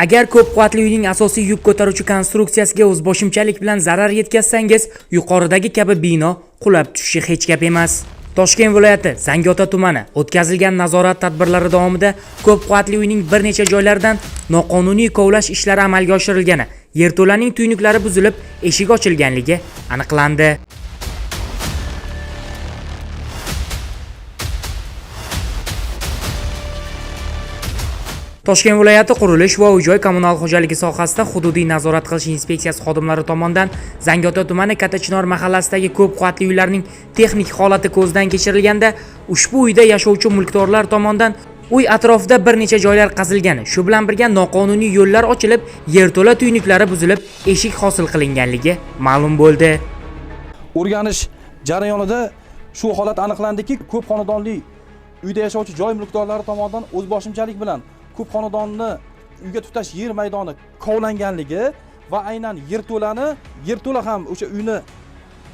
Agar ko'p qavatli uyning asosiy yuk ko'taruvchi konstruksiyasiga o'zboshimchalik bilan zarar yetkazsangiz, yuqoridagi kabi bino qulab tushishi hech gap emas. Toshkent viloyati Zangiota tumani o'tkazilgan nazorat tadbirlari davomida ko'p qavatli uyning bir necha joylaridan noqonuniy kovlash ishlari amalga oshirilgani, yerto'laning tuynuklari buzilib, eshik ochilganligi aniqlandi. Toshkent viloyati qurilish va uy-joy kommunal xo'jaligi sohasida hududiy nazorat qilish inspeksiyasi xodimlari tomonidan Zangiota tumani Kattachinor mahallasidagi ko'p qavatli uylarning texnik holati ko'zdan kechirilganda, ushbu uyda yashovchi mulkdorlar tomonidan uy atrofida bir necha joylar qazilgani, shu bilan birga noqonuniy yo'llar ochilib, yerto'la tuynuklari buzilib, eshik hosil qilinganligi ma'lum bo'ldi. O'rganish jarayonida shu holat aniqlandiki, ko'p xonadonli uyda yashovchi joy mulkdorlari tomonidan o'zboshimchalik bilan ko'p xonadonni uyga tutash yer maydoni kovlanganligi va aynan yerto'la ham o'sha uyni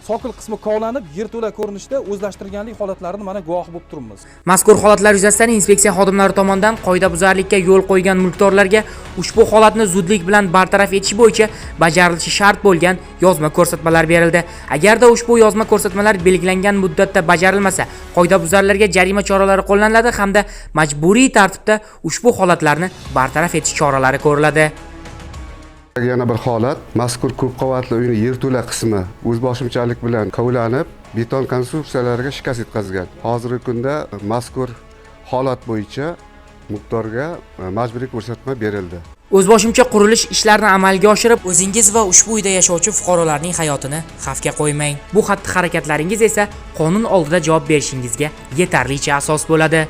sokil qismi kovlanib, yerto'la ko'rinishida o'zlashtirilganlik holatlarini mana guvohi bo'lib turibmiz. Mazkur holatlar yuzasidan inspeksiya xodimlari tomonidan qoidabuzarlikka yo'l qo'ygan mulkdorlarga ushbu holatni zudlik bilan bartaraf etish bo'yicha bajarilishi shart bo'lgan yozma ko'rsatmalar berildi. Agarda ushbu yozma ko'rsatmalar belgilangan muddatda bajarilmasa, qoidabuzarlarga jarima choralari qo'llaniladi hamda majburiy tartibda ushbu holatlarni bartaraf etish choralari ko'riladi. Yana bir holat, mazkur ko'p qavatli uyning yerto'la qismi o'zboshimchalik bilan kovlanib, beton konstruksiyalariga shikast yetkazgan. Hozirgi kunda mazkur holat bo'yicha mulkdorga majburiy ko'rsatma berildi. O'zboshimcha qurilish ishlarini amalga oshirib, o'zingiz va ushbu uyda yashovchi fuqarolarning hayotini xavfga qo'ymang. Bu xatti-harakatlaringiz esa qonun oldida javob berishingizga yetarlicha asos bo'ladi.